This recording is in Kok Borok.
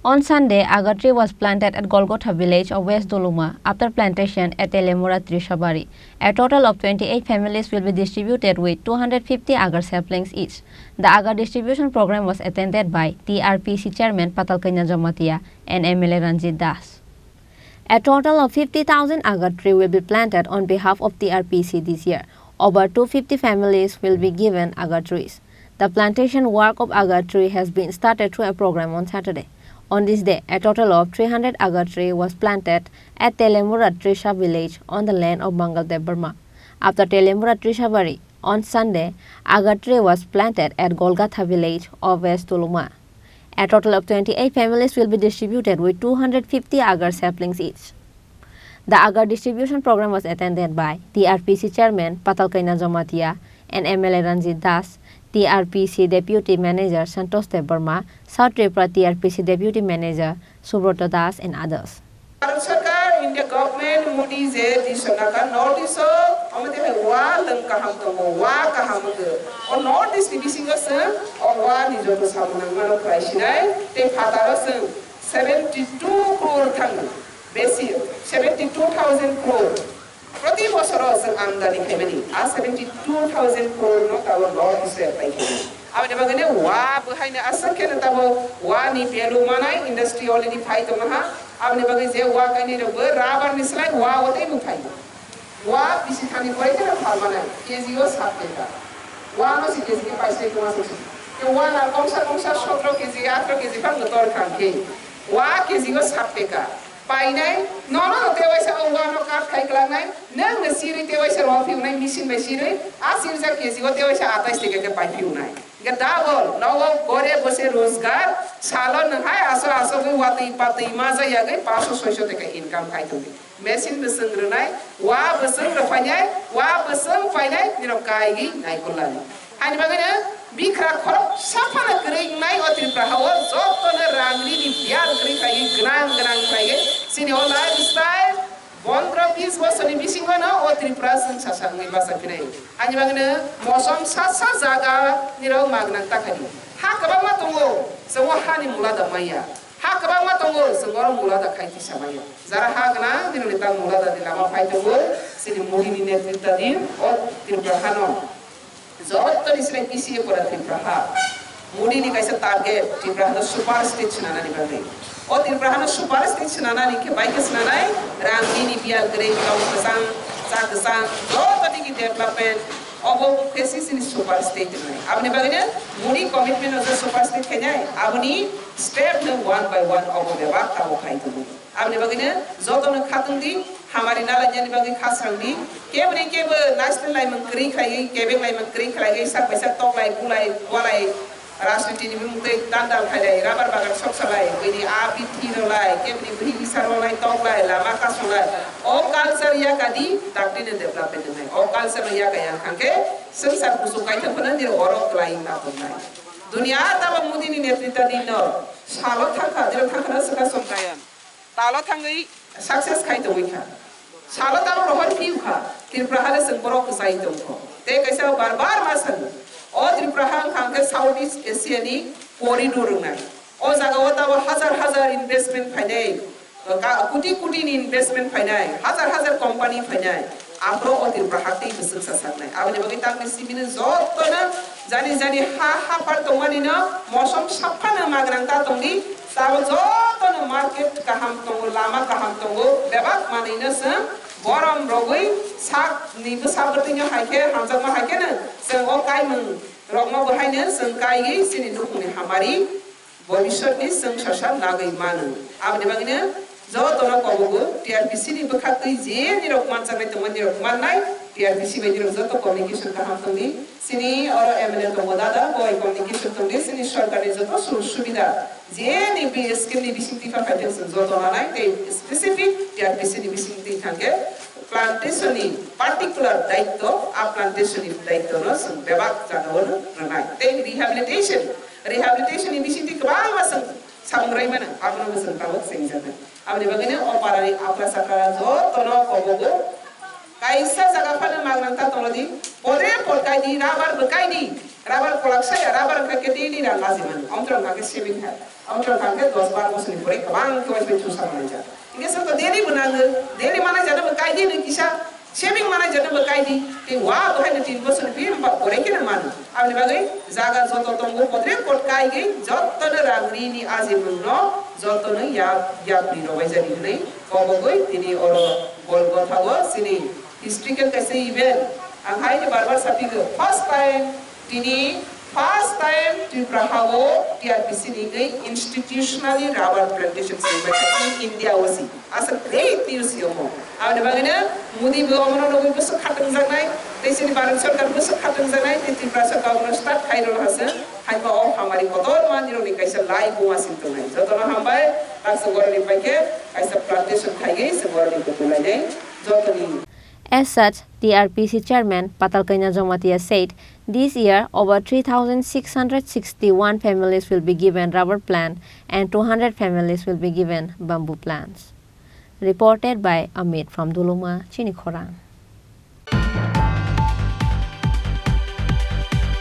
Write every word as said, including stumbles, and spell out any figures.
On Sunday, Agar tree was planted at Golgotha village of West Doloma after plantation at Telemura Trishabari. A total of twenty-eight families will be distributed with two hundred fifty Agar saplings each. The Agar distribution program was attended by T R P C chairman Patal Kanya Jamatia and M L A Ranjit Das. A total of fifty thousand Agar tree will be planted on behalf of T R P C this year. Over two fifty families will be given Agar trees. The plantation work of Agar tree has been started through a program on Saturday. On this day, a total of three hundred Agar tree was planted at Telemura Trisha village on the land of Mangal Debbarma. After Telemura Trishabari, on Sunday, Agar tree was planted at Golgotha village of West Doloma. A total of twenty-eight families will be distributed with two hundred fifty Agar saplings each. The Agar distribution program was attended by T R P C chairman Patal Kaina Jamatia and M L A Ranjit Das, T R P C deputy manager Santosh Debbarma, South Tripura T R P C deputy manager Subroto Das and others. Bharat Sarkar, India government, Modi je dishonaka North East o, omo tei hai wa lwng kaham tongo, wa kaham wngkhe. O North East ni bisingo chwng o wa ni joto samung nangmano khlai sinai, tei phataro chwng seventy two crore thangwi besi, seventy two thousand crore. Proti bosoro chwng amdani khaimani, a seventy two thousand crore no tabok North East o apply khaimani. Aboni bagwi no wa bwhaino aswk kheno tabok wa ni value manai industry already phai tongma ha. Aboni bagwi je wa kainwi rok bo rubber ni slai wa o tei bwthai. Wa bisi thani koi kheno phal manai, K G o sat taka. Wa no si K G ke paisai tongma se. Ke wa na kongsa kongsa sotro K G, atro K G phang no tor khang khe. Wa K G o sat taka. Painai, nono no tewaisa o wano cut khai klangnai, nwng no sirwi tewaisa rw phiyunai, machine bai sirwi, a sirjak K G o tewaisa atais taka khe pai phiyunai. Hingkhe double, nogo gore bose rozgar, salo nwng hai aso aso gwi watwi patwi ma jaya gwi paso soiso taka income khai tongdi. Machine bwswng rwnai, wa bwswng rwphainai, wa bwswng painai, nirok kaigwi naikolnai. Haini bagwino bikra khorok saphano kwrwi wngnai o Tripura hao jotono rang rini biyal kwrwi khlaiwi gwnang gwnang khlaiwi chini o lifestyle pondro bis bosorni bisingono o Tripura chwng sasa wngwi bachaphinai. Haini bagwino mosom sa sa jaga nirok magnang takhadi. Ha kwbangma tongo, chwng o hani mula da manya. Ha kwbangma tongo, chwng oro mula da khai tisa manya. Jara ha gwnang nirokni ta mula da ni lama phai tongo, chini Modi ni netritwdin o Tripura hano. Jotoni sini P C A pora Tripura ha. Modi ni kaisa target Tripura hano super state swnanani bagwi. O Tripura hano super state swnanani khe bai khe swnanai rang bini biyal kwrwi tong kwchang cha kwchang jotoni ki development obo khe si sini super state wngnai. Aboni bagwi no Modi commitment o je super state khainai aboni step no one by one obo bebak tabok khai tongo. Aboni bagwino jotono khatungdi, hamari nalainani bagwi khasrangdi, keboni kebo national laimung kwrwi khlaiwi, kebeng laimung kwrwi khlaiwi, sak bai sak toklai, bulai, walai, rajniti ni bumung tei dandal khailai, rubber bagan soksalai, bini a bithi rwlai, keboni bwrwi bisa rwlai, toklai, lama kasolai. O culture yakadi, dakti ni development wngnai. O culture no yakaya wngkha khe, swngchar kuchuk kaitham phano nini oro kwlai wngna tongnai. Dunia tamo Modi ni netritwdin no salo thangkha, jero thangkha no swkha Chondrayaan. Talo thangwi success khai tongwi kha. Salo tamo rohor phiu kha. Tripura hale chwng borok kwchai tong kho. Tei kaisa bar bar ma sano. O Tripura ha wngkha hwnkhe South East Asia ni corridor wngnai. O jaga o tamo hajar hajar investment phainai. Ka-, koti koti ni investment phainai. Hajar hajar company phainai. Aphuru o Tripura ha tei bwswk sa saknai. Aboni bagwi tamni simi no jotono jani jani ha haphar tongmani no mosom saphano magrang ta tongdi. Tabuk jotono market kaham tongo, lama kaham tongo, bebak manwino chwng borom rogwi sakni bwsa bwtwino hai khe hamjakma hai kheno chwng o kaimung rokno bo haino chwng kaiwi chini nukhungni hamari bobiswtni chwng sasa nagwi mano. Aboni bagwino jotono kobogo T R P C ni bwkhaktwi je nirok manjaknai tongmani nirok mannai, T R P C bai nirok joto communication kaham tongdi. Chini oro M L A tongo dada, bo bai communication tongdi, chini sorkarni joto sujog subida. Je ni bi scheme ni bising twi pha phaithak chwng joto nanai tei specific T R P C ni bising twi thangkhe plantation ni particular daityo, a plantation ni daityo no chwng bebak jagao no rwnai. Tei rehabilitation, rehabilitation ni bising twi kwbangma chwng samung rai mano, abono bo chwng tabuk chengjaknai. Aboni bagwi no o para ni apra sakra joto no kobogo Kaisa jaga phano magnang ta tongodi, podre pod kaidi, rubber bo kaidi, rubber kolak saya, rubber wngkha khe daily rang aji mano, omtwrwng wngkha khe saving hai, omtwrwng wngkha khe dos bar bosoni pore kwbang khe waisai thusa manai jak. Hingke sabo daily bo nango, daily manai jana bo kaidi ni kisa, saving manai jana bo kaidi, tei wa bo hai no tin bosoni phi ba pore khe no mano. Aboni bagwi jaga joto tongo podre pod kaigwi joto no rang ri ni aji mano, joto no ya, ya pri rok bai jani hinui. Kobogwi tini oro Golgotha o chini historical kaisa event. Ang hai ni bar bar sapigo, first time tini, first time Tripura ha o T R P C ni wngwi institutionally rubber plantation swngjak in India o si. Asa great news yomo. Aboni bagwino Modi bo omono nugwi bwswk khatungjaknai, tei chini Bharat Sarkar bwswk khatungjaknai, tei Tripura Sarkar omono start khai rwna haswk. Haima o hamari kotor mandirokni kaisa lai buma sing tongnai. Jotono hambai, tak se borokni paikhe kaisa plantation khaigwi se borokni bwtwi lainai. Jotoni. As such, T R P C chairman Patal Kanya Jamatia said, this year over three thousand six hundred sixty-one families will be given rubber plant and two hundred families will be given bamboo plants. Reported by Amit from Duluma, Chini Khorang.